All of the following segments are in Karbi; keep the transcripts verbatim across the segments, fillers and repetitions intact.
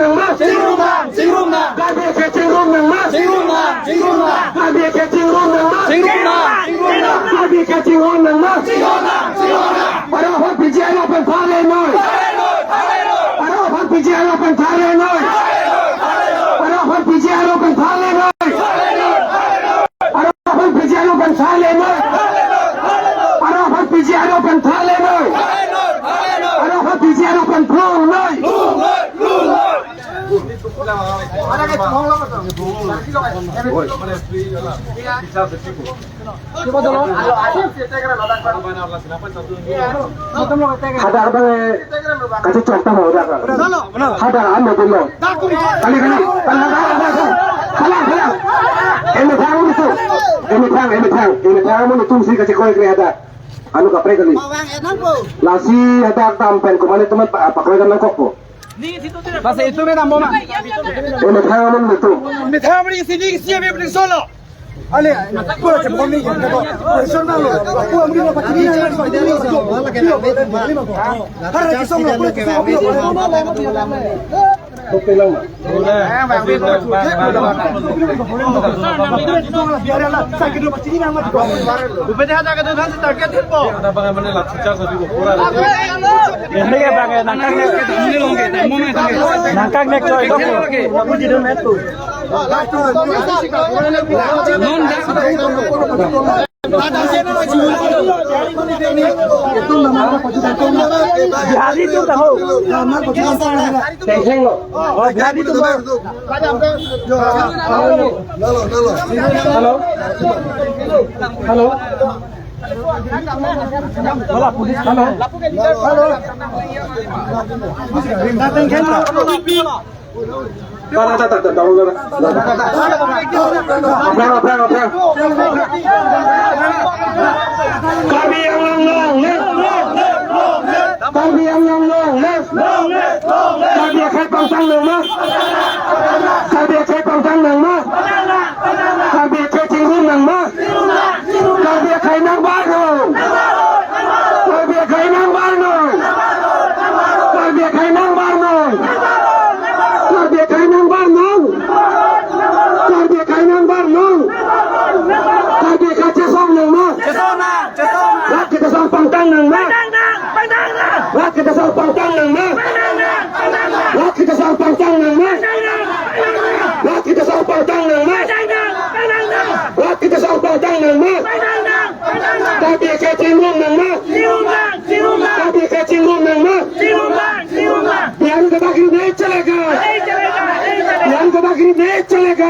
nangma. Chingrum nang, chingrum nang. Karbi akhei chingrum nangma. Chingrum nang, chingrum nang. Karbi akhei chingrum nangma. Chingrum nang, chingrum nang. Karbi akhei chingrum nangma. Chingrum nang, chingrum nang. Aro aphan P G R O pen thalenoi. Thalenoi, thalenoi. Aro aphan P G R O pen thalenoi. Thalenoi, thalenoi. Aro aphan P G R O pen thalenoi. Thalenoi, thalenoi. Aro aphan P G R O pen thalenoi. Thalenoi, thalenoi. Aro aphan P G R O pen thalenoi. Thalenoi, thalenoi. Aro aphan P G R O pen thalenoi. Thalenoi, thalenoi. Hadak abang, eh, kachechok tangho hadak. Hadak an dolo. Kali, kali. Kali, kali. Kali, kali. Emethang amonit atum. Emethang, emethang. Emethang amonit atumsi kachekroikre hadak. Anu kaprek kali. Lasi hadak dam pen komat atum pa-, pakroidam nangkokpo. Bas itu menang, Boma. Emethang amonit atum. Emethang amonit isi, isi, isi, isi, solo. Ale, pura cebon ni, cebon. Personal lo. Aku ambil apa sini? Har kisong lo, pura kisong lo. Oke lang, Mak. Bupete hadak itu kan target itu. Ada bang mana lah, cecak satu pura. Ini kayak bang, nangkang nek, nangkang nek coy, dok. Bihari atum tahu. Tengkeng lo. Oh, Bihari atum tahu. Halo. Halo. Halo. Halo. Halo. Para, ta, ta, ta, ta, ta. Aprang, aprang, aprang. Karbi Anglong long live. Karbi Anglong long live. Karbi akhei pangtang nangma. Karbi akhei pangtang nangma. Karbi akhei chingrum nangma. Karbi akhei nangbarnon. Karbi akhei nangbarnon. Karbi akhei nangbarnon. Karbi akhei nangbarnon. Karbi akhei nangbarnon. Karbi akhei chesong nangma. Chesong nang, chesong nang. Rat ketesong pangtang nangma. Pangtang nang, pangtang nang. Rat ketesong pangtang nangma. Pangtang nang, pangtang nang. Rat ketesong pangtang nangma. Pangtang nang, pangtang nang. Rat ketesong pangtang nangma. Pangtang nang, pangtang nang. Rat ketesong pangtang nangma. Pangtang nang, pangtang nang. Karbi akhei chingrum nangma. Chingrum nang, chingrum nang. Karbi akhei chingrum nangma. Chingrum nang, chingrum nang. Bihari dadagiri nahi chalega. Nahi chalega, nahi chalega. Bihari dadagiri nahi chalega.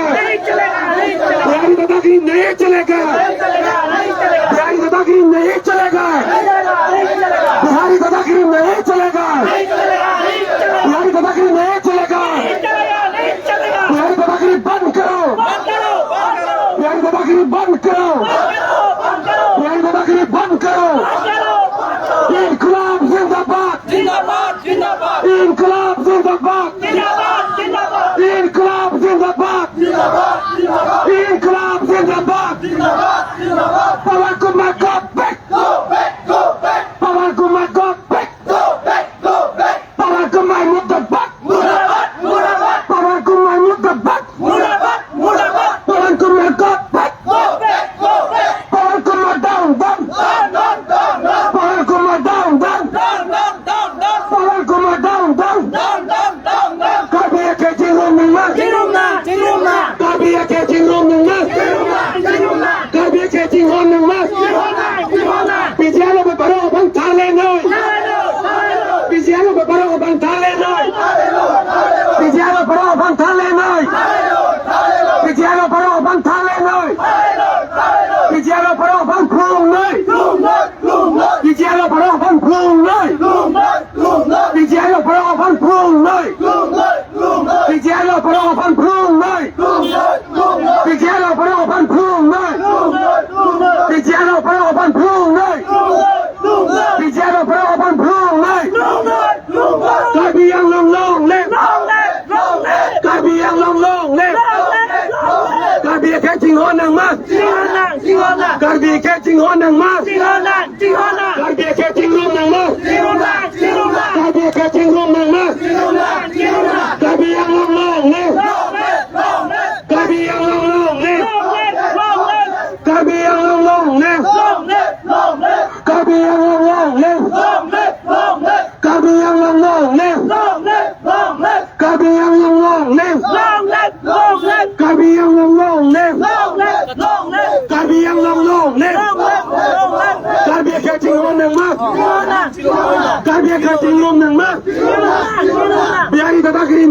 Nahi chalega, nahi chalega. Bihari dadagiri nahi chalega. Nahi chalega, nahi chalega. Bihari dadagiri nahi chalega. Nahi chalega, nahi chalega. Bihari dadagiri nahi chalega. Nahi chalega, nahi chalega. Bihari dadagiri nahi chalega. Nahi chalega, nahi chalega. Bihari dadagiri बंद करो. बंद करो, बंद करो. Bihari dadagiri बंद करो. बंद करो, बंद करो. Bihari dadagiri बंद करो. बंद करो, बंद करो. Inqilab zindabad. Zindabad, zindabad. Inqilab zindabad. Zindabad, zindabad. Inqilab zindabad. Zindabad, zindabad. Inqilab zindabad. Zindabad, zindabad. Pawan Kumar, go back. Go back, go back. Pawan Kumar, go back. Go back, go back. Pawan Kumar murdabad. Murdabad, murdabad. Pawan Kumar murdabad. Murdabad, murdabad. Pawan Kumar, go back. Go back, go back. Pawan Kumar down, down. Down, down, down, down. Pawan Kumar down, down. Down, down, down, down. Pawan Kumar down, down. Down, down, down, down. Karbi akhei chingrum nangma. Chingrum nang, chingrum nang. Karbi akhei chingrum nangma. Chingrum nang, chingrum nang. Karbi akhei chingrum nangma. Chingrum nang, chingrum nang. P G R O pen parok aphan thalenoi. Thalenoi, thalenoi. P G R O pen parok aphan thalenoi. Thalenoi, thalenoi. P G R O parok aphan thalenoi. Thalenoi, thalenoi. P G R O parok aphan thalenoi. Thalenoi, thalenoi. P G R O parok aphan phrungnoi. Phrungnoi, phrungnoi. P G R O parok aphan phrungnoi. Phrungnoi, phrungnoi. P G R O parok aphan phrungnoi. Phrungnoi, phrungnoi. P G R O parok aphan phrungnoi. Phrungnoi, phrungnoi. P G R O parok aphan phrungnoi. Phrungnoi, phrungnoi. P G R O parok aphan phrungnoi. Phrungnoi, phrungnoi. P G R O parok aphan phrungnoi. Phrungnoi, phrungnoi. Karbi Anglong long live. Long live, long live. Karbi Anglong long live. Long live, long live. Karbi akhei chinghon nangma. Chinghon nang, chinghon nang. Karbi akhei chinghon nangma. Chinghon nang, chinghon nang. Karbi akhei chingrum nangma. Chingrum nang, chingrum nang. Karbi akhei chingrum nangma. Chingrum nang, chingrum nang. Karbi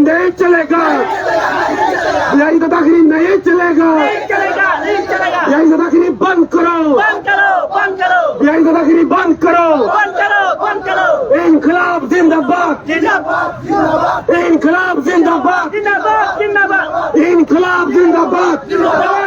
नहीं चलेगा, नहीं चलेगा। ये आतंकवादी नहीं चलेगा, नहीं चलेगा, नहीं चलेगा। ये आतंकवादी बंद करो, बंद करो, बंद करो। ये आतंकवादी बंद करो, बंद करो, बंद करो। इंकलाब जिंदाबाद, जिंदाबाद, जिंदाबाद। इंकलाब जिंदाबाद, जिंदाबाद, जिंदाबाद। इंकलाब जिंदाबाद, जिंदाबाद।